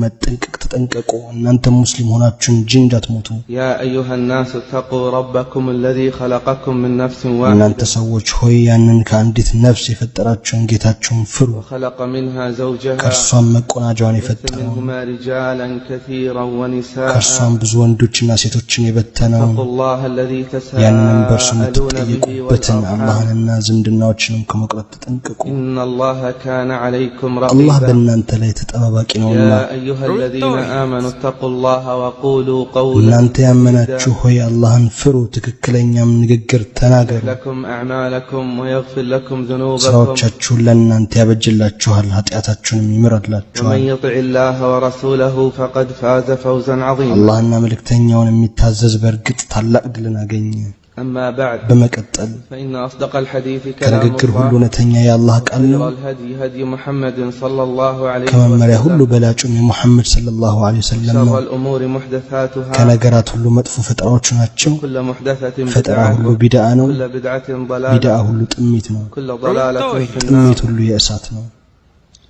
መጠንቀቅ ተጠንቀቁ፣ እናንተ ሙስሊም ሆናችሁ እንጂ እንዳትሞቱ። يا أيها الناس اتقوا ربكم الذي خلقكم من نفس እናንተ واحدة ሰዎች ሆይ ያንን ከአንዲት ነፍስ የፈጠራችሁን ጌታችሁን ፍሩ። وخلق منها زوجها ከእርሷም መቆናጃዋን وبث የፈጠረውን منهما رجالا كثيرا ونساء ከእርሷም ብዙ ወንዶችና ሴቶችን የበተነውን اتقوا الله الذي ያንንም በእርሱ تساءلون به የምትጠየቁበትን والأرحام አላህንና ዝምድናዎችንም ከመቁረጥ ተጠንቀቁ። إن الله كان عليكم አላህ رقيبا በእናንተ ላይ ተጠባባቂ ነውና። يا أيها الذين آمنوا اتقوا الله وقولوا قولا እናንተ سديدا ያመናችሁ ሆይ አላህን ፍሩ፣ ትክክለኛም ንግግር ተናገሩ። لكم أعمالكم ويغفر لكم ذنوبكم ስራዎቻችሁን ለእናንተ ያበጅላችኋል፣ ኃጢአታችሁንም ومن ይምርላችኋል። يطع الله ورسوله فقد فاز فوزا عظيما አላህና መልእክተኛውን የሚታዘዝ በእርግጥ ታላቅ ድልን አገኘ። أما بعد በመቀጠል فإن أصدق الحديث كلام ከንግግር ሁሉ الله እውነተኛ የአላህ ቃል خير ነው። الهدي هدي محمد صلى الله عليه ከመመሪያ ሁሉ وسلم በላጩም የሙሐመድ ሰለላሁ ዐለይሂ ወሰለም شر ነው። الأمور محدثاتها ከነገራት ሁሉ መጥፎ ፈጠራዎቹ ናቸው። كل محدثة ፈጠራ بدعة ሁሉ ቢድዓ ነው። كل بدعة ቢድዓ ضلالة ሁሉ ጥሜት ነው። كل ضلالة في النار ጥሜት ሁሉ የእሳት ነው።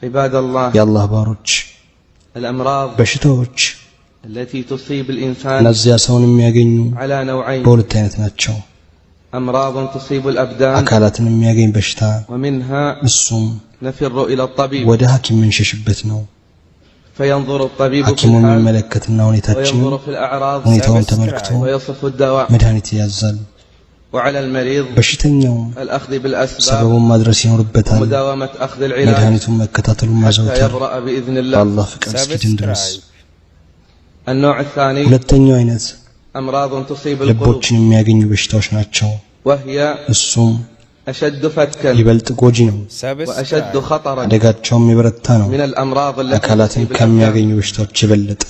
عباد الله የአላህ ባሮች፣ الأمراض በሽታዎች التي تصيب الإنسان እነዚያ ሰውን የሚያገኙ على نوعين በሁለት አይነት ናቸው። أمراض تصيب الأبدان አካላትን የሚያገኝ በሽታ ومنها እሱም نفر إلى الطبيب ወደ ሐኪም የምንሸሽበት ነው። فينظر الطبيب في ሐኪሙ الحال የሚመለከትና ሁኔታችንን وينظر في الأعراض ሁኔታውን ተመልክቶ ويصف الدواء መድኃኒት ያዛል። وعلى المريض በሽተኛውም الأخذ بالأسباب ሰበቡን ማድረስ ይኖርበታል። ومداومة أخذ العلاج መድኃኒቱን መከታተሉን حتى ማዘውተር يبرأ بإذن الله በአላህ ፍቃድ እስኪድን ድረስ። النوع الثاني ሁለተኛው አይነት أمراض تصيب القلوب ልቦችን የሚያገኙ በሽታዎች ናቸው። وهي እሱም أشد فتكا ይበልጥ ጎጂ ነው፣ وأشد خطرا አደጋቸውም የበረታ ነው። من الأمراض التي አካላትን تصيب الأبدان ከሚያገኙ በሽታዎች የበለጠ።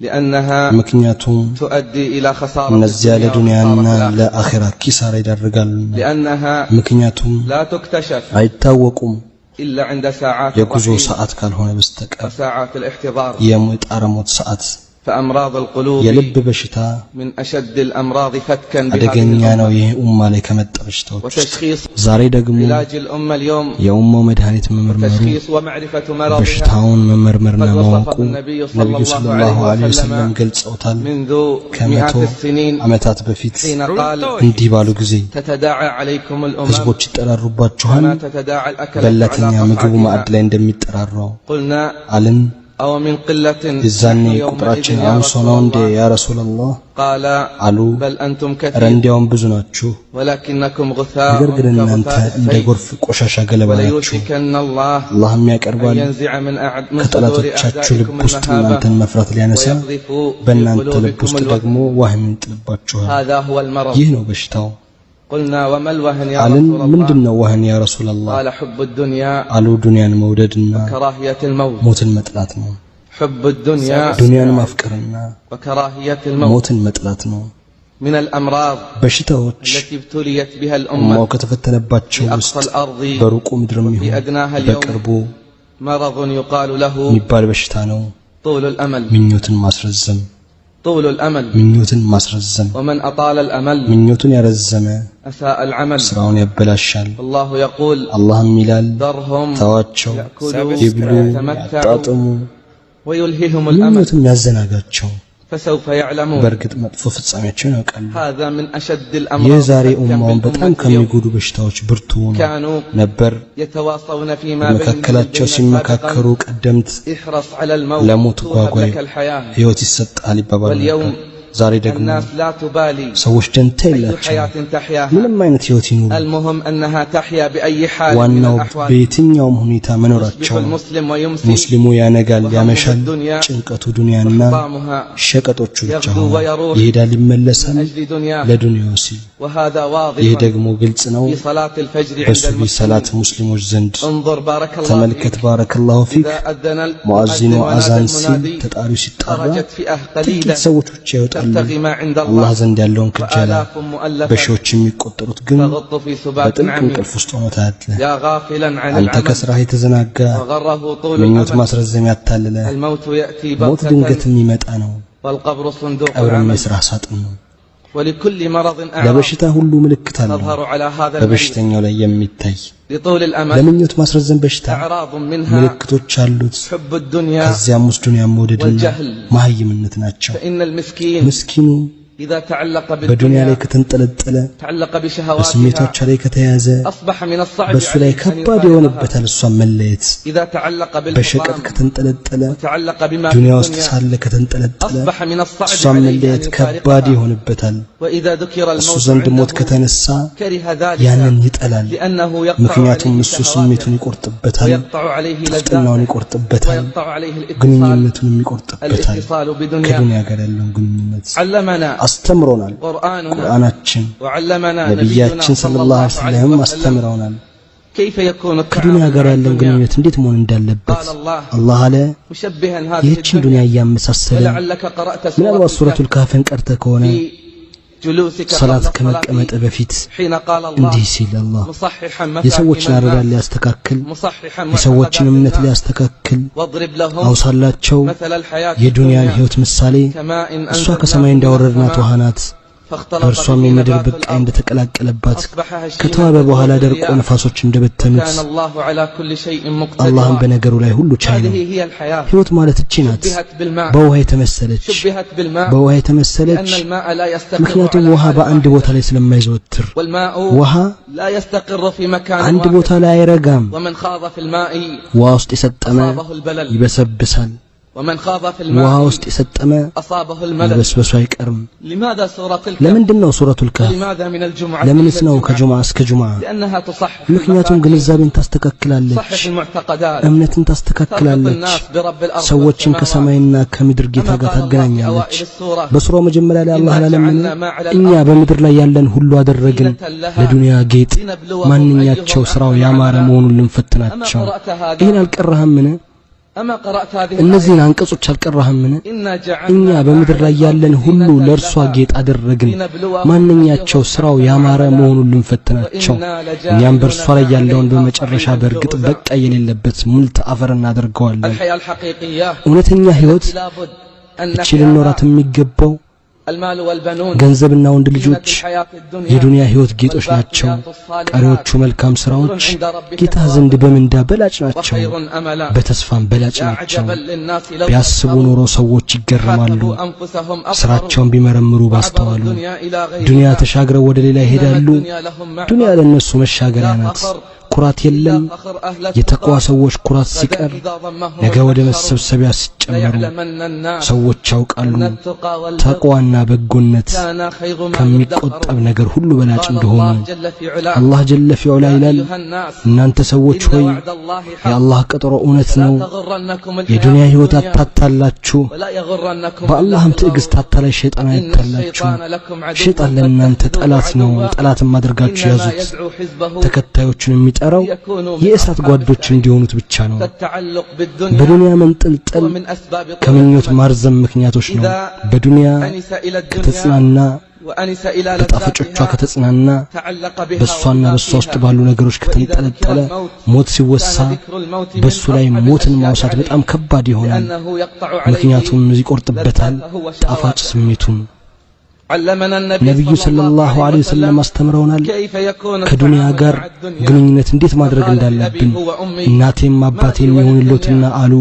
لأنها ምክንያቱም تؤدي إلى خسارة እነዚያ الدنيا ለዱንያና وخسارة الآخرة ለአኺራ ኪሳራ ይዳርጋሉና። لأنها ምክንያቱም لا تكتشف አይታወቁም إلا عند ساعات የጉዞ الرحيل ሰዓት ካልሆነ በስተቀር وساعات الاحتضار የጣረ ሞት ሰዓት። فأمراض القلوب የልብ በሽታ من أشد الأمراض فتكا بهذه አደገኛ ነው፣ الأمة ይህ ኡማ ላይ ከመጣ በሽታዎች ውስጥ። وتشخيص ዛሬ ደግሞ علاج الأمة اليوم የኡማው መድኃኒት መመርመሩ تشخيص ومعرفة مرضها በሽታውን መመርመርና قد ማወቁ وصفه النبي صلى ነቢዩ الله ሰለላሁ عليه ዐለይሂ ወሰለም وسلم ገልጸውታል። منذ ከመቶ مئات السنين ዓመታት በፊት حين قال እንዲህ ባሉ ጊዜ تتداعى عليكم الأمم ህዝቦች ይጠራሩባችኋል፣ كما تتداعى الأكلة على በላተኛ ምግቡ قصعتها ማዕድ ላይ እንደሚጠራራው قلنا አልን። أو من قلة የዛኔ نحن يومئذ ቁጥራችን يا አንሶ رسول ነው እንዴ الله ያ ረሱላላህ قال አሉ። بل أنتم እረ كثير እንዲያውም ብዙ ናችሁ፣ ولكنكم غثاء ነገር ግን እናንተ كغثاء እንደ السيل ጎርፍ ቆሻሻ ገለባ ናችሁ። وليوشكن الله አላህም أن ያቀርባል ينزع من صدور ከጠላቶቻችሁ ልብ أعدائكم ውስጥ المهابة እናንተን መፍራት ሊያነሳ ويقذف في በእናንተ ልብ قلوبكم ውስጥ الوهن ደግሞ ዋህን ይጥልባችኋል። هذا هو المرض ይህ ነው በሽታው قلنا وما الوهن يا አልን። رسول الله ምንድን ነው ዋህን ያ ረሱላላህ قال حب الدنيا አሉ። ዱንያን መውደድና كراهية الموت ሞትን መጥላት ነው። حب الدنيا ዱንያን ማፍቀርና وكراهية الموت ሞትን መጥላት ነው። من الأمراض በሽታዎች التي ابتليت بها الأمة ኡማው ከተፈተነባቸው في ውስጥ أقصى الأرض በሩቁ ምድርም وفي ይሁን أدناها اليوم በቅርቡ مرض يقال له የሚባል በሽታ ነው። طول الأمل ምኞትን ማስረዘም፣ طول الأمل ምኞትን ማስረዘም። ومن أطال الأمل ምኞቱን ያረዘመ أساء العمل ስራውን ያበላሻል። الله يقول አላህም ይላል ذرهم ተዋቸው፣ يأكلوا ይብሉ፣ ويتمتعوا ያጣጥሙ፣ ويلههم الأمل ምኞትም ያዘናጋቸው፣ فسوف يعلمون በእርግጥ መጥፎ ፍጻሜያቸውን ያውቃሉ። هذا من أشد ይህ الأمراض ዛሬ فتكا ኡማውን በጣም بالأمة اليوم ከሚጎዱ በሽታዎች ብርቱ ነው كانوا ነበር። يتواصون فيما بينهم በመካከላቸው البين ሲመካከሩ سابقا ቀደምት احرص على الموت ለሞት توهب ጓጓ لك الحياة ሕይወት ይሰጣል ይባባሉ ነበር። واليوم ዛሬ ደግሞ الناس لا تبالي ሰዎች ደንታ أي የላቸውም። حياة تحياها ምንም አይነት ሕይወት ይኑሩ፣ المهم أنها تحيا بأي حال من ዋናው الأحوال በየትኛውም ሁኔታ يصبح መኖራቸው ነው። المسلم ويمسي ሙስሊሙ ያነጋል وهمه ያመሻል፣ الدنيا ጭንቀቱ ዱንያና وحطامها ሸቀጦቹ ብቻ يغدو ሆነ። ويروح ይሄዳል ይመለሳል من أجل دنياه ለዱንያው ሲል። وهذا واضح ይህ ደግሞ ግልጽ ነው في صلاة الفجر عند በሱቢ ሰላት المسلمين ሙስሊሞች ዘንድ። انظر بارك الله ተመልከት فيك ባረከላሁ ፊክ። إذا أذن ሙአዚኑ المؤذن ونادى አዛን ሲል المنادي ተጣሪው ሲጣራ خرجت فئة ጥቂት قليلة ሰዎች ብቻ ይወጣሉ تبتغي ما عند አላህ الله ዘንድ ያለውን ክጀላ፣ وآلاف مؤلفة በሺዎች የሚቆጠሩት ግን تغط في سبات በጥልቅ عميق እንቅልፍ ውስጥ ሆነው ታያለህ። يا غافلا عن አንተ العمل ከስራህ የተዘናጋ وغره طول ምኞት الأمل ማስረዘም ያታለለ الموت يأتي ሞት بغتة ድንገት የሚመጣ ነው። والقبر صندوق ቀብርም العمل የስራህ ሳጥን ነው። ولكل مرض أعراض ለበሽታ ሁሉ ምልክት አለው تظهر على هذا المريض በበሽተኛው ላይ የሚታይ። لطول الأمل ለምኞት ማስረዘም በሽታ أعراض منها ምልክቶች አሉት። حب الدنيا ከዚያም ውስጥ ዱንያን መውደድና والجهل መሀይምነት ናቸው። فإن المسكين ምስኪኑ إذا تعلق በዱንያ بالدنيا ላይ ከተንጠለጠለ፣ تعلق بشهواتها በስሜቶቿ ላይ ከተያዘ أصبح من الصعب በእሱ ላይ عليه أن ከባድ يفارقها ይሆንበታል እሷን መለየት። إذا تعلق በሸቀጥ بالحطام ከተንጠለጠለ፣ وتعلق بما في ዱንያ ውስጥ الدنيا ሳለ ከተንጠለጠለ أصبح من الصعب እሷን عليه أن መለየት ከባድ يفارقها ይሆንበታል። وإذا ذكر እሱ الموت ዘንድ ሞት عنده ከተነሳ كره ذلك ያንን ይጠላል። لأنه يقطع ምክንያቱም عليه እሱ شهواته ስሜቱን ይቆርጥበታል፣ ويقطع عليه ጥፍጥናውን لذاته ይቆርጥበታል፣ ويقطع عليه الاتصال ግንኙነቱንም ይቆርጥበታል። الاتصال بدنياه ከዱንያ ጋር ያለውን ግንኙነት علمنا አስተምሮናል قرآننا ቁርአናችን፣ وعلمنا نبينا ነቢያችን صلى ሰለላሁ الله ዐለይሂ عليه ወሰለም وسلم አስተምረውናል። كيف يكون ከዱንያ التعامل ጋር مع ያለን الدنيا ግንኙነት እንዴት መሆን እንዳለበት قال الله አላህ አለ። مشبها هذه ይህችን الدنيا ዱንያ እያመሳሰለ ولعلك قرأت سورة ምናልባት الكهف ሱረቱል ካህፍን ቀርተህ ከሆነ في جلوسك ሰላት قبل الصلاة ከመቀመጥ በፊት حين قال الله እንዲህ ሲል አላህ مصححا مفاهيم የሰዎችን አረዳድ الناس ሊያስተካክል፣ مصححا የሰዎችን معتقدات እምነት الناس ሊያስተካክል واضرب لهم አውሳላቸው مثل الحياة የዱንያን الدنيا ሕይወት ምሳሌ كماء እሷ أنزلناه ከሰማይ من እንዳወረድናት السماء ውሃ ናት። فاختلط በእርሷም به የምድር نبات ብቃይ الأرض እንደተቀላቀለባት أصبح هشيما ከተዋበ በኋላ تذروه ደርቆ الرياح ነፋሶች እንደበተኑት وكان الله على كل شيء አላህም مقتدرا በነገሩ ላይ ሁሉ ቻይ ነው። هذه هي الحياة ሕይወት ማለት እቺ ናት። شبهت بالماء በውሃ የተመሰለች شبهت بالماء በውሃ የተመሰለች لأن الماء لا يستقر ምክንያቱም على ውሃ حال በአንድ واحدة ቦታ ላይ ስለማይዘወትር والماء ውሃ لا يستقر في مكان አንድ واحد ቦታ ላይ አይረጋም። ومن خاض في الماء ውሃ ውስጥ የሰጠመ أصابه البلل ይበሰብሳል። ومن خاض في ውሃ الماء ውስጥ የሰጠመ أصابه الملل መበስበሱ አይቀርም። لماذا سورة الكهف ለምንድን ነው ሱረቱል ካህፍ? ولماذا من الجمعة ለምንስ إلى ነው الجمعة ከጁምዓ እስከ ጁምዓ? لأنها تصحح ምክንያቱም المفاهيم ግንዛቤን ታስተካክላለች፣ تصحح المعتقدات እምነትን تربط ታስተካክላለች፣ الناس برب الأرض ሰዎችን والسماوات ከሰማይና ከምድር ጌታ كما ጋር قال الله في ታገናኛለች። أوائل السورة በሱራው መጀመሪያ ላይ አላህ إنا አላለምን? جعلنا ما على እኛ الأرض በምድር ላይ ያለን ሁሉ አደረግን زينة لها ለዱንያ ጌጥ፣ لنبلوهم ማንኛቸው أيهم ስራው أحسن ያማረ عملا መሆኑን أما ልንፈትናቸው። قرأت هذا ይህን አልቀራህምን? أما قرأت هذه እነዚህን الآية አንቀጾች አልቀራህምን? إنا እኛ جعلنا ما በምድር على ላይ الأرض ያለን ሁሉ زينة ለእርሷ لها ጌጥ አደረግን፣ لنبلوهم ማንኛቸው أيهم ስራው أحسن ያማረ عملا መሆኑን ልንፈትናቸው። وإنا እኛም لجاعلون በእርሷ ላይ ما ያለውን عليها በመጨረሻ صعيدا በእርግጥ جرزا በቃ የሌለበት ሙልት አፈር እናደርገዋለን። الحياة الحقيقية እውነተኛ ሕይወት التي لابد أن እቺ ልንኖራት نحياها የሚገባው المال والبنون ገንዘብና ወንድ زينة ልጆች الحياة الدنيا የዱንያ ሕይወት ጌጦች ናቸው። والباقيات الصالحات ቀሪዎቹ መልካም خير ሥራዎች عند ربك ጌታ ዘንድ ثوابا በምንዳ በላጭ ናቸው፣ وخير أملا በተስፋም በላጭ يا ናቸው። عجبا للناس لو ቢያስቡ فكروا ኖሮ ሰዎች ይገረማሉ። حاسبوا أنفسهم أبصروا ስራቸውን ቢመረምሩ وعبروا ባስተዋሉ። الدنيا إلى ዱንያ غيرها ተሻግረው ወደ ሌላ إنما ይሄዳሉ። الدنيا لهم ዱንያ معبر ለእነሱ መሻገሪያ لا ናት። فخر ኩራት إلا የለም። فخر أهل የተቅዋ التقى ሰዎች ኩራት غدا ሲቀር إذا ضمهم ነገ ወደ المحشر መሰብሰቢያ ሲጨመሩ ليعلمن الناس ሰዎች ያውቃሉ أن التقى والبر ተቅዋና በጎነት كان خير ما يدخر ከሚቆጠብ ነገር ሁሉ በላጭ قال እንደሆኑ። الله جل في علاه አላህ ጀለ ፊዑላ يا ይላል፣ أيها الناس እናንተ ሰዎች إن ሆይ وعد الله حق የአላህ ቀጠሮ እውነት فلا ነው። تغرنكم የዱንያ الحياة ሕይወት الدنيا አታታላችሁ፣ ولا يغرنكم بالله በአላህም ትዕግስት الغرور አታላይ ሸይጣን إن አይታላችሁ። الشيطان لكم عدو ሸይጣን ለእናንተ فاتخذوه ጠላት ነው፣ عدوا ጠላትም አድርጋችሁ إنما ያዙት። يدعو حزبه ተከታዮቹን የሚጠራው ليكونوا من የእሳት أصحاب ጓዶች السعير እንዲሆኑት ብቻ ነው። فالتعلق بالدنيا በዱንያ መንጠልጠል هو من أسباب طول ከምኞት الأمل ማርዘም ምክንያቶች ነው። إذا በዱንያ أنس إلى الدنيا ከተጽናና፣ وأنس إلى በጣፋጮቿ لذاتها ከተጽናና፣ تعلق بها በእሷና وبما በእሷ ውስጥ فيها ባሉ ነገሮች وإذا ذكر ከተንጠለጠለ الموت ሞት ሲወሳ كان ذكر الموت من በእሱ ላይ أصعب ሞትን الأشياء ማውሳት عليه በጣም ከባድ ይሆናል። لأنه يقطع عليه ምክንያቱም ይቆርጥበታል لذاته ጣፋጭ وشهواته ስሜቱን። علمنا النبي ነቢዩ صلى الله ሰለላሁ عليه ዐለይሂ ወሰለም وسلم አስተምረውናል كيف يكون ከዱንያ التعامل ጋር مع الدنيا ግንኙነት እንዴት ማድረግ فقال لأبي እንዳለብን። هو وأمي እናቴም ما لي አባቴም ይሁንልዎትና وللدنيا አሉ፣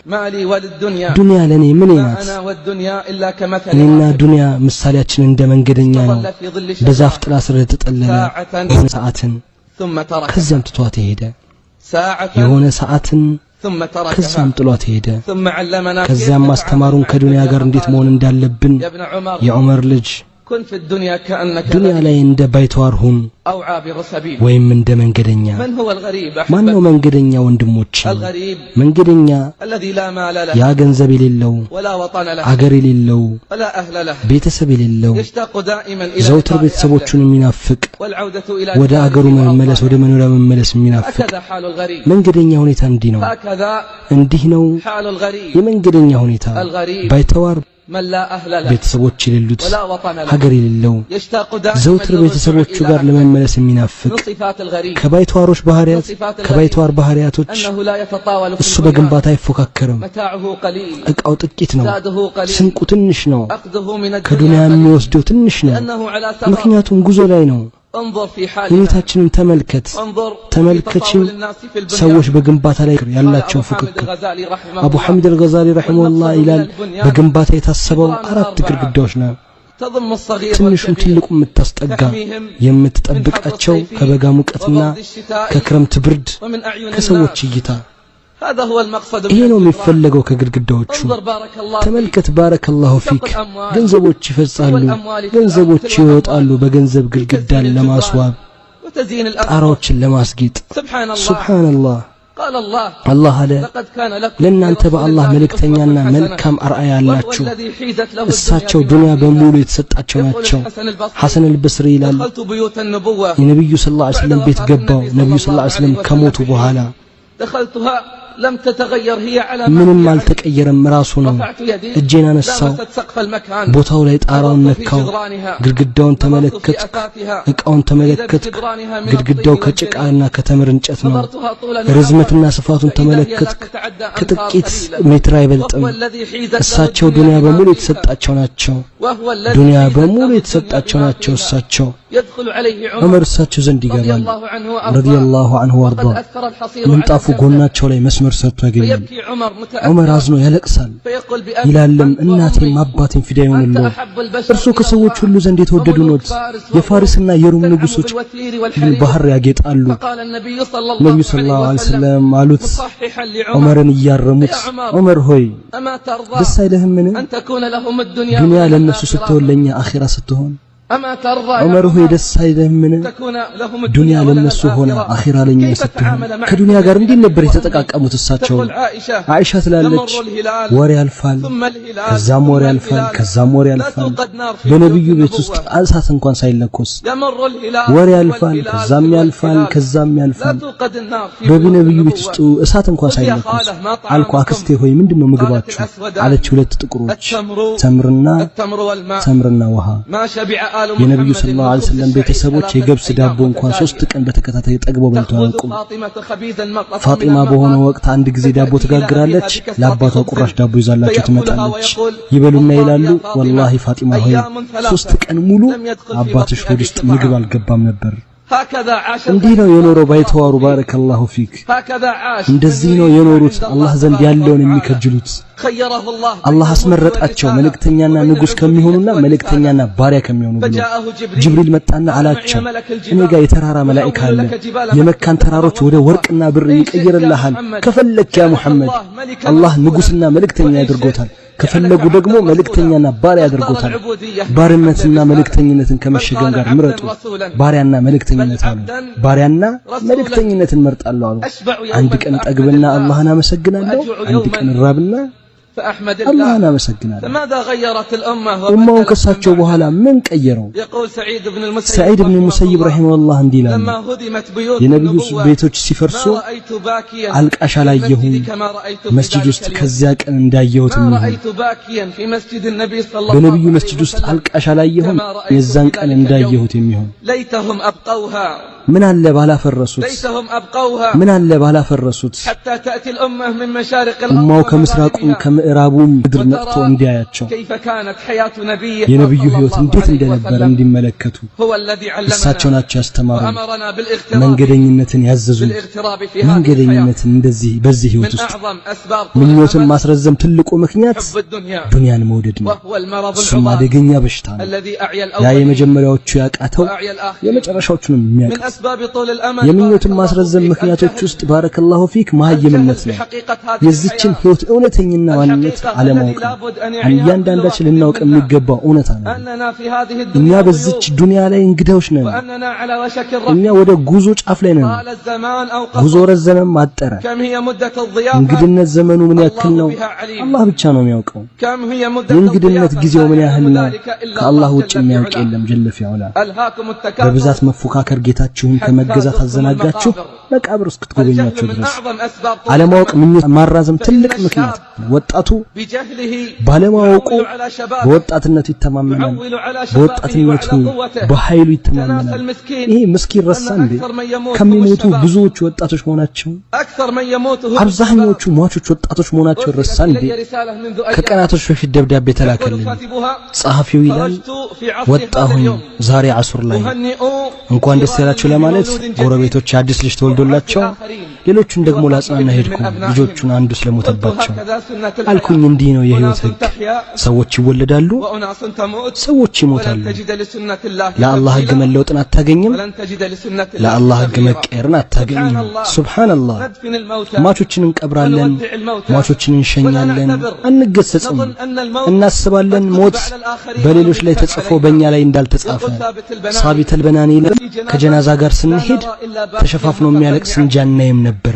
ما لي وللدنيا ዱንያ ለእኔ ምኔ ما ናት? أنا والدنيا إلا كمثل እኔና راكب ዱንያ ምሳሌያችን እንደ መንገደኛ ነው። استظل في ظل በዛፍ شجرة ጥላ ስር የተጠለለ ساعة የሆነ ሰዓትን ثم تركها ከዚያም ትቷት ሄደ። ساعة የሆነ ሰዓትን ثم تركها ከዚያም ጥሏት ሄደ። ثم علمنا كيف ከዚያም نتعامل አስተማሩን مع ከዱንያ الدنيا ጋር እንዴት فقال መሆን እንዳለብን። يا ابن عمر የዑመር ልጅ كن في الدنيا كأنك ዱንያ غريب ላይ እንደ ባይተዋር ሁን أو عابر سبيل ወይም እንደ መንገደኛ። من هو الغريب ማን ነው أحبتي መንገደኛ? ወንድሞች፣ الغريب መንገደኛ الذي لا مال له ያ ገንዘብ የሌለው፣ ولا وطن له አገር የሌለው፣ ولا أهل له ቤተሰብ የሌለው፣ يشتاق دائما إلى ዘውትር لقاء أهله ቤተሰቦቹን የሚናፍቅ፣ والعودة إلى ወደ دياره አገሩ መመለስ وأوطانه ወደ መኖሪያ መመለስ የሚናፍቅ هكذا حال الغريب መንገደኛ ሁኔታ እንዲህ ነው። هكذا እንዲህ ነው حال الغريب የመንገደኛ ሁኔታ። الغريب ባይተዋር ቤተሰቦች የሌሉት ሀገር የሌለው ዘውትር ቤተሰቦቹ ጋር ለመመለስ የሚናፍቅ ከባይተዋሮች ባህሪያት ከባይተዋር ባህሪያቶች እሱ በግንባታ አይፎካከርም። እቃው ጥቂት ነው፣ ስንቁ ትንሽ ነው፣ ከዱንያ የሚወስደው ትንሽ ነው። ምክንያቱም ጉዞ ላይ ነው። ሁኔታችንን ተመልከት ተመልከችው። ሰዎች በግንባታ ላይ ያላቸው ፉክክር። አቡ ሐሚድ አልገዛሊ ረሂመሁላህ ይላል በግንባታ የታሰበው አራት ግድግዳዎች ነው። ትንሹም ትልቁ የምታስጠጋ የምትጠብቃቸው ከበጋ ሙቀትና ከክረምት ብርድ ከሰዎች እይታ። ይሄ ነው የሚፈለገው ከግድግዳዎቹ። ተመልከት بارك الله فيك። ገንዘቦች ይፈሳሉ፣ ገንዘቦች ይወጣሉ በገንዘብ ግድግዳን ለማስዋብ ጣራዎችን ለማስጌጥ። ሱብሃንአላህ። አላህ አለ ለእናንተ በአላህ መልእክተኛና መልካም አርአያ ያላችሁ እሳቸው ዱንያ በሙሉ የተሰጣቸው ናቸው። ሐሰን አልበስሪ ይላል የነብዩ ሰለላሁ ዐለይሂ ወሰለም ቤት ገባው። ነብዩ ሰለላሁ ዐለይሂ ወሰለም ከሞቱ በኋላ ምንም አልተቀየረም፣ ራሱ ነው። እጄን አነሳው፣ ቦታው ላይ ጣራውን ነካው፣ ግድግዳውን ተመለከትኩ፣ እቃውን ተመለከትኩ። ግድግዳው ከጭቃና ከተምር እንጨት ነው። ርዝመትና ስፋቱን ተመለከትኩ፣ ከጥቂት ሜትር አይበልጥም። እሳቸው ዱንያ በሙሉ የተሰጣቸው ናቸው። ዱንያ በሙሉ የተሰጣቸው ናቸው። እሳቸው ዑመር እሳቸው ዘንድ ይገባል ረዲየላሁ ዐንሁ ወአርዳ። ምንጣፉ ጎናቸው ላይ መስመር ሰርቶ ያገኛል። ዑመር አዝኖ ያለቅሳል። ይላልም እናቴም አባቴም ፊዳ ይሁንልዎ፣ እርሱ ከሰዎች ሁሉ ዘንድ የተወደዱ ኖት። የፋርስና የሩም ንጉሶች ባህር ያጌጣሉ። ነብዩ ሰለላሁ ዐለይሂ ወሰለም አሉት ዑመርን እያረሙት፣ ዑመር ሆይ ደስ አይልህምን ዱንያ ለነሱ ስትሆን ለኛ አኺራ ስትሆን? ዑመር ሆይ ደስ አይልህምን ዱንያ ለነሱ ሆና አኺራ ለኛ ስትሆን? ከዱንያ ጋር እንዴት ነበር የተጠቃቀሙት እሳቸው? አይሻ ትላለች ወር ያልፋል፣ ከዛም ወር ያልፋል፣ ከዛም ወር ያልፋል። በነብዩ ቤት ውስጥ እሳት እንኳን ሳይለኮስ ወር ያልፋል፣ ከዛም ያልፋል፣ ከዛም ያልፋል። በነብዩ ቤት ውስጥ እሳት እንኳን ሳይለኮስ አልኩ አክስቴ ሆይ ምንድነው ምግባችሁ? አለች ሁለት ጥቁሮች ተምርና ውሃ። የነብዩ ሰለላሁ ዐለይሂ ወሰለም ቤተሰቦች የገብስ ዳቦ እንኳን 3 ቀን በተከታታይ ጠግበው በልተው አያውቁም። ፋጢማ በሆነ ወቅት አንድ ጊዜ ዳቦ ትጋግራለች፣ ለአባቷ ቁራሽ ዳቦ ይዛላቸው ትመጣለች። ይበሉና ይላሉ ወላሂ ፋጢማ ሆይ 3 ቀን ሙሉ አባትሽ ሆድ ውስጥ ምግብ አልገባም ነበር። እንዲህ ነው የኖረው ባይተዋሩ بارك الله فيك። እንደዚህ ነው የኖሩት አላህ ዘንድ ያለውን የሚከጅሉት። አላህ አስመረጣቸው መልእክተኛና ንጉስ ከሚሆኑና መልእክተኛና ባሪያ ከሚሆኑ ብሎ። ጅብሪል መጣና አላቸው እኔ ጋር የተራራ መላእክት አለ፣ የመካን ተራሮች ወደ ወርቅና ብር ይቀይርልሃል ከፈለክ ያ ሙሐመድ። አላህ ንጉስና መልእክተኛ ያድርጎታል፣ ከፈለጉ ደግሞ መልእክተኛና ባሪያ ያድርጎታል። ባርነትና መልእክተኝነትን ከመሸገም ጋር ምረጡ። ባሪያና መልእክተኝነት አሉ። ባሪያና መልእክተኝነትን መርጣለሁ አሉ። አንድ ቀን ጠግብና አላህን አመሰግናለሁ፣ አንድ ቀን ራብና አላህን አመሰግናለሁ። ኡማውን ከሳቸው በኋላ ምን ቀየረው? ሰዒድ ብን ሙሰይብ ረሂመሁላህ እንዲህ ይላሉ የነብዩ ቤቶች ሲፈርሱ አልቃሽ አላየሁም መስጂድ ውስጥ ከዚያ ቀን እንዳየሁት የሚሆን። በነብዩ መስጂድ ውስጥ አልቃሽ አላየሁም የዛን ቀን እንዳየሁት የሚሆን። ምን አለ ባላፈረሱት፣ ምን አለ ባላፈረሱት። ኡማው ከምስራቁም ከምዕራቡም ምድር መጥቶ እንዲያያቸው የነብዩ ህይወት እንዴት እንደነበረ እንዲመለከቱ። እሳቸው ናቸው ያስተማሩን፣ መንገደኝነትን ያዘዙን። መንገደኝነትን እንደዚህ በዚህ ህይወት ውስጥ ምኞትን ማስረዘም ትልቁ ምክንያት ዱንያን መውደድ ነው። እሱም አደገኛ በሽታ ነው። ያ የመጀመሪያዎቹ ያቃተው የመጨረሻዎቹንም የሚያቅት። የምኞትን ማስረዘም ምክንያቶች ውስጥ بارك الله فيك መሀይምነት ነው። የዚችን ህይወት እውነተኛና ማንነት አለማወቅ ነው። እያንዳንዳችን ልናውቅ የሚገባው እውነታ ነው። እኛ በዚች ዱንያ ላይ እንግዳዎች ነን። እኛ ወደ ጉዞ ጫፍ ላይ ነን። ጉዞ ረዘመም አጠረ፣ እንግድነት ዘመኑ ምን ያክል ነው አላህ ብቻ ነው የሚያውቀው። የእንግድነት ጊዜው ምን ያህል ነው ከአላህ ውጭ የሚያውቅ የለም ጀለ ፊዑላ። በብዛት መፎካከር ጌታችሁን ከመገዛት አዘናጋችሁ መቃብር እስክትጎበኛችሁ ድረስ። አለማወቅ ምኞት ማራዘም ትልቅ ምክንያት። ወጣቱ ወጣቱ ባለማወቁ በወጣትነቱ ይተማመናል፣ በወጣትነቱ በኃይሉ ይተማመናል። ይሄ ምስኪን ረሳ እንዴ? ከሚሞቱ ብዙዎቹ ወጣቶች መሆናቸው፣ አብዛኛዎቹ ሟቾች ወጣቶች መሆናቸው ረሳ እንዴ? ከቀናቶች በፊት ደብዳቤ ተላከልኝ። ጸሐፊው ይላል፣ ወጣሁኝ ዛሬ አሱር ላይ እንኳን ደስ ያላችሁ ለማለት ጎረቤቶች አዲስ ልጅ ተወልዶላቸው ሌሎቹን ደግሞ ላጽናና ሄድኩ። ልጆቹን አንዱ ስለሞተባቸው አልኩኝ፣ እንዲህ ነው የህይወት ህግ። ሰዎች ይወለዳሉ፣ ሰዎች ይሞታሉ። ለአላህ ህግ መለወጥን አታገኝም፣ ለአላህ ህግ መቀየርን አታገኝም። ሱብሃንአላህ። ሟቾችን እንቀብራለን፣ ሟቾችን እንሸኛለን፣ አንገሰጽም። እናስባለን ሞት በሌሎች ላይ ተጽፎ በእኛ ላይ እንዳልተጻፈ። ሳቢት አልበናኒ ከጀናዛ ጋር ስንሄድ ተሸፋፍኖ የሚያለቅስ እንጂ አናይም ነበር።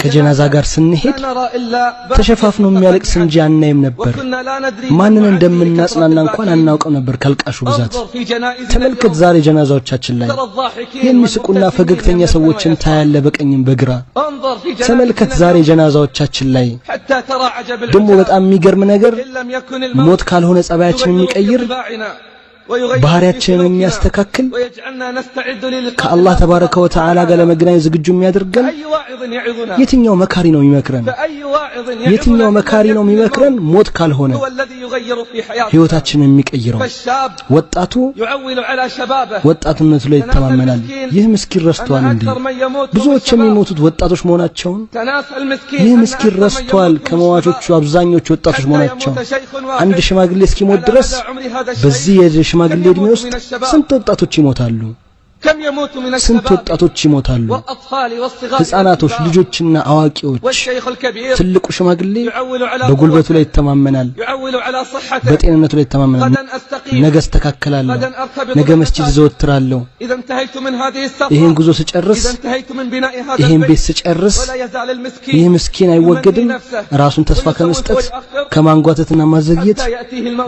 ከጀናዛ ጋር ስንሄድ ተሸፋፍኖ የሚያለቅስ እንጂ አናይም ነበር። ማንን እንደምናጽናና እንኳን አናውቅም ነበር ከልቃሹ ብዛት። ተመልከት ዛሬ ጀናዛዎቻችን ላይ የሚስቁና ፈገግተኛ ሰዎችን ታያለ በቀኝም በግራ። ተመልከት ዛሬ ጀናዛዎቻችን ላይ ደግሞ በጣም የሚገርም ነገር፣ ሞት ካልሆነ ጸባያችንን የሚቀይር፣ ባህሪያችንን የሚያስተካክል፣ ከአላህ ተባረከ ወተዓላ ጋር ለመገናኘት ዝግጁ የሚያደርገን የትኛው መካሪ ነው የሚመክረን? የትኛው መካሪ ነው የሚመክረን? ሞት ካልሆነ ህይወታችንን የሚቀይረው። ወጣቱ ወጣትነቱ ላይ ይተማመናል። ይህ ምስኪን ረስቷል እንዴ? ብዙዎች የሚሞቱት ወጣቶች መሆናቸውን ይህ ምስኪን ረስቷል። ከመዋቾቹ አብዛኞቹ ወጣቶች መሆናቸውን። አንድ ሽማግሌ እስኪሞት ድረስ በዚህ የሽማግሌ እድሜ ውስጥ ስንት ወጣቶች ይሞታሉ? ስንት ወጣቶች ይሞታሉ? ህፃናቶች፣ ልጆችና አዋቂዎች። ትልቁ ሽማግሌ በጉልበቱ ላይ ይተማመናል፣ በጤንነቱ ላይ ይተማመናል። ነገ እስተካከላለሁ፣ ነገ መስጂድ ዘወትራለሁ፣ ይሄን ጉዞ ስጨርስ፣ ይሄን ቤት ስጨርስ። ይህ ምስኪን አይወገድም። ራሱን ተስፋ ከመስጠት፣ ከማንጓተትና ማዘግየት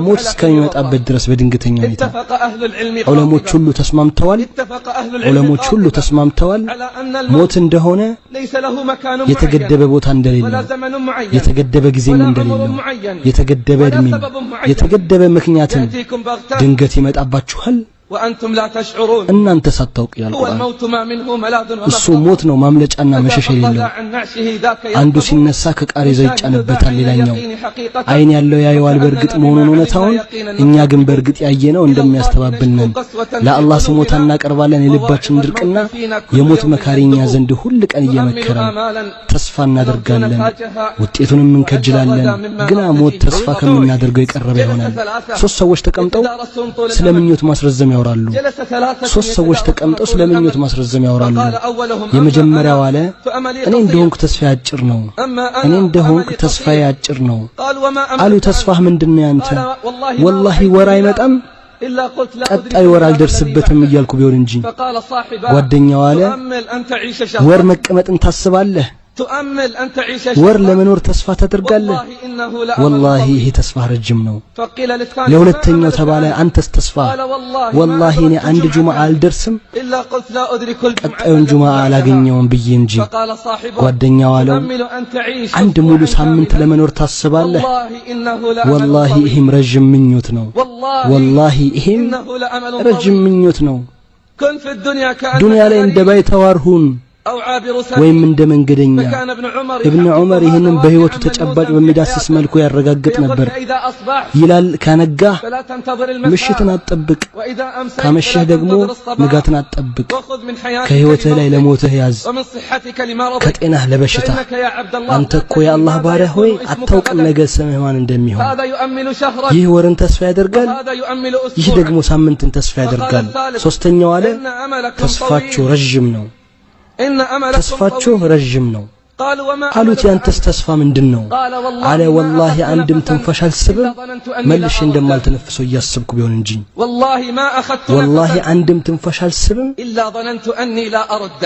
ሞት እስከሚመጣበት ድረስ በድንገተኛ ሁኔታ። ዑለሞች ሁሉ ተስማምተዋል። ዑለሞች ሁሉ ተስማምተዋል ሞት እንደሆነ የተገደበ ቦታ እንደሌለው፣ የተገደበ ጊዜም እንደሌለው፣ የተገደበ እድሜም የተገደበ ምክንያትም። ድንገት ይመጣባችኋል እናንተ ሳታውቁ ይላል ቁርአን። እሱ ሞት ነው ማምለጫና መሸሻ የሌለው። አንዱ ሲነሳ ከቃሬዛ ይጫንበታል ሌላኛው። አይን ያለው ያየዋል በእርግጥ መሆኑን እውነታውን፣ እኛ ግን በእርግጥ ያየነው እንደሚያስተባብል ነን። ለአላህ ስሞታ እናቀርባለን የልባችንን ድርቅና። የሞት መካሪ እኛ ዘንድ ሁል ቀን እየመከረን ተስፋ እናደርጋለን፣ ውጤቱንም እንከጅላለን። ግና ሞት ተስፋ ከምናደርገው የቀረበ ይሆናል። ሶስት ሰዎች ተቀምጠው ስለ ምኞት ማስረዘም ያወራሉ። ሶስት ሰዎች ተቀምጠው ስለ ምኞት ማስረዘም ያወራሉ። የመጀመሪያው አለ፣ እኔ እንደሆንኩ ተስፋዬ አጭር ነው። እኔ እንደሆንኩ ተስፋዬ አጭር ነው። አሉ፣ ተስፋህ ምንድነው ያንተ? ወላሂ ወር አይመጣም ቀጣይ ወር አልደርስበትም እያልኩ ቢሆን እንጂ። ጓደኛው አለ፣ ወር መቀመጥን ታስባለህ? ወር ለመኖር ተስፋ ታደርጋለህ? ወላሂ ይሄ ተስፋ ረጅም ነው። ለሁለተኛው ተባለ፣ አንተስ ተስፋ? ወላሂ እኔ አንድ ጁምዓ አልደርስም ቀጣዩን ጁምዓ አላገኘውም ብዬ እንጂ። ጓደኛው አለው፣ አንድ ሙሉ ሳምንት ለመኖር ታስባለህ? ወላሂ ይሄም ረጅም ምኞት ነው። ወላሂ ይሄም ረጅም ምኞት ነው። ዱንያ ላይ እንደ ባይተዋር ሁን ወይም እንደ መንገደኛ። ኢብኑ ዑመር ይህንን በህይወቱ ተጨባጭ በሚዳስስ መልኩ ያረጋግጥ ነበር። ይላል፣ ካነጋህ ምሽትን አትጠብቅ፣ ካመሸህ ደግሞ ንጋትን አትጠብቅ። ከህይወትህ ላይ ለሞትህ ያዝ፣ ከጤናህ ለበሽታ። አንተ እኮ የአላህ ባሪያ ሆይ አታውቅም ነገ ስምህ ማን እንደሚሆን። ይህ ወርን ተስፋ ያደርጋል፣ ይህ ደግሞ ሳምንትን ተስፋ ያደርጋል። ሶስተኛው አለ፣ ተስፋችሁ ረዥም ነው። ተስፋችሁ ረዥም ነው። አሉት፣ ያንተስ ተስፋ ምንድን ነው? አለ፣ ወላሂ አንድም ትንፋሽ አልስብም መልሼ እንደማልተነፍሰው እያሰብኩ ቢሆን እንጂ። ወላሂ አንድም ትንፋሽ አልስብም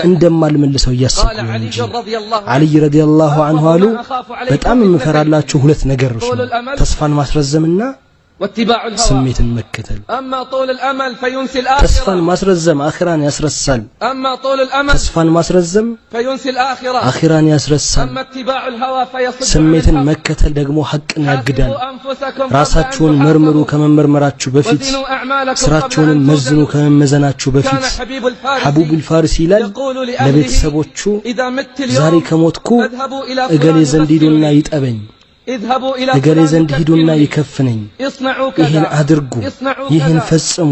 እንደማልመልሰው እያሰብኩ ቢሆን እንጂ። አልይ ረዲየላሁ አንሁ አሉ፣ በጣም የምፈራላችሁ ሁለት ነገሮች ነው፣ ተስፋን ማስረዘምና ስሜትን መከተል። ተስፋን ማስረዘም አኺራን ያስረሳል። ተስፋን ማስረዘም አኺራን ያስረሳል። ስሜትን መከተል ደግሞ ሐቅን ያግዳል። ራሳችሁን መርምሩ ከመመርመራችሁ በፊት፣ ስራችሁንም መዝኑ ከመመዘናችሁ በፊት። ሐቡብ አልፋሪሲ ይላል ለቤተሰቦቹ ዛሬ ከሞትኩ እገሌ ዘንድ ሂዱና ይጠበኝ፣ እገሌ ዘንድ ሂዱና ይከፍነኝ፣ ይህን አድርጉ፣ ይህን ፈጽሙ።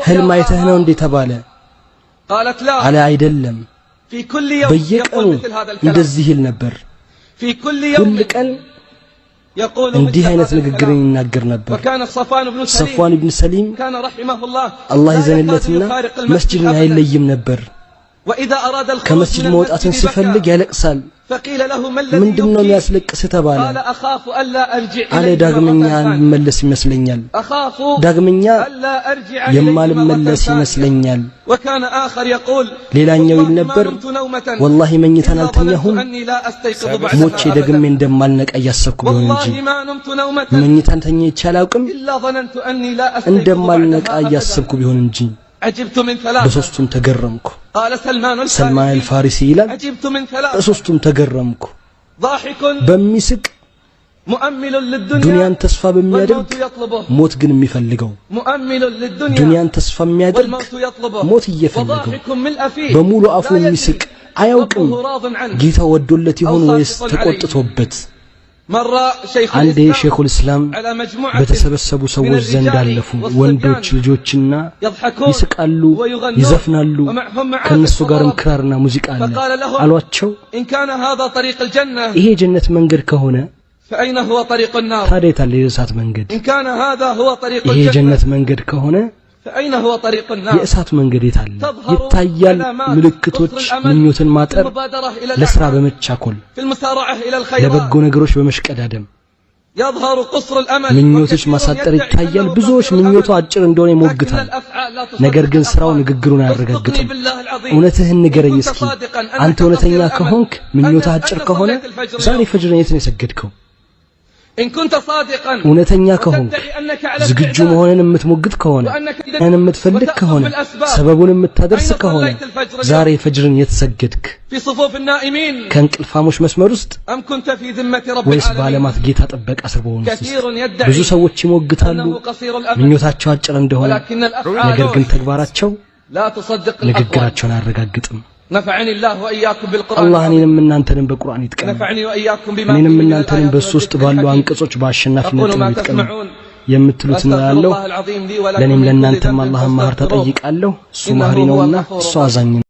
ህልም አይተህ ነው እንዴ ተባለ። አለ አይደለም፣ በየቀኑ እንደዚህ ይል ነበር። ሁል ቀን እንዲህ አይነት ንግግርን ይናገር ነበር። ሰፍዋን ኢብን ሰሊም አላህ ይዘንለትና መስጂድን አይለይም ነበር። ከመስጂድ መውጣትን ሲፈልግ ያለቅሳል። ምንድነው የሚያስለቅስ ተባለ። አለ ዳግመኛ አልመለስ ይመስለኛል፣ ዳግመኛ የማልመለስ ይመስለኛል። ሌላኛው ይል ነበር ወላሂ መኝታን አልተኛሁም ሞቼ ደግሜ እንደማልነቃ እያሰብኩ ቢሆን እንጂ መኝታን ተኝቼ አላውቅም እንደማልነቃ እያሰብኩ ቢሆን እንጂ። በሶስቱም ተገረምኩ። ሰልማን አልፋሪሲ ይላል በሶስቱም ተገረምኩ። በሚስቅ ዱንያን ተስፋ በሚያደርግ ሞት ግን የሚፈልገው፣ ዱንያን ተስፋ የሚያደርግ ሞት እየፈለገው፣ በሙሉ አፉ የሚስቅ አያውቅም ጌታ ወዶለት ይሆን ወይስ ተቆጥቶበት። አንዴ ሼኹል እስላም በተሰበሰቡ ሰዎች ዘንድ አለፉ። ወንዶች ልጆችና ይስቃሉ፣ ይዘፍናሉ፣ ከነሱ ጋርም ክራርና ሙዚቃ አለ። አሏቸው ይሄ የጀነት መንገድ ከሆነ ታዲያ የት አለ የእሳት መንገድ? ይሄ የጀነት መንገድ ከሆነ የእሳት መንገድ የት አለ? ይታያል ምልክቶች፣ ምኞትን ማጠር፣ ለስራ በመቻኮል፣ ለበጎ ነገሮች በመሽቀዳደም ምኞቶች ማሳጠር ይታያል። ብዙዎች ምኞቱ አጭር እንደሆነ ይሞግታል፣ ነገር ግን ስራው ንግግሩን አያረጋግጥም። እውነትህን ንገረኝ እስኪ አንተ እውነተኛ ከሆንክ ምኞትህ አጭር ከሆነ ዛሬ ፈጅርን የት ነው የሰገድከው? እውነተኛ ከሆንክ ዝግጁ መሆንን የምትሞግት ከሆነ የምትፈልግ ከሆነ ሰበቡን የምታደርስ ከሆነ ዛሬ ፈጅርን የት ሰገድክ? ከእንቅልፋሞች መስመር ውስጥ ወይስ በዓለማት ጌታ ጥበቃ ስር በሆኑት ውስጥ? ብዙ ሰዎች ይሞግታሉ ምኞታቸው አጭር እንደሆነ፣ ነገር ግን ተግባራቸው ንግግራቸውን አያረጋግጥም። አላህ እኔንም እናንተንም በቁርአን ይጥቀም፣ እኔንም እናንተንም በሱ ውስጥ ባሉ አንቀጾች በአሸናፊነት ይጥቀም። የምትሉትን እላለሁ። ለእኔም ለእናንተም አላህን ማህር ተጠይቃለሁ። እሱ መሐሪ ነውና እሱ አዛኝ ነው።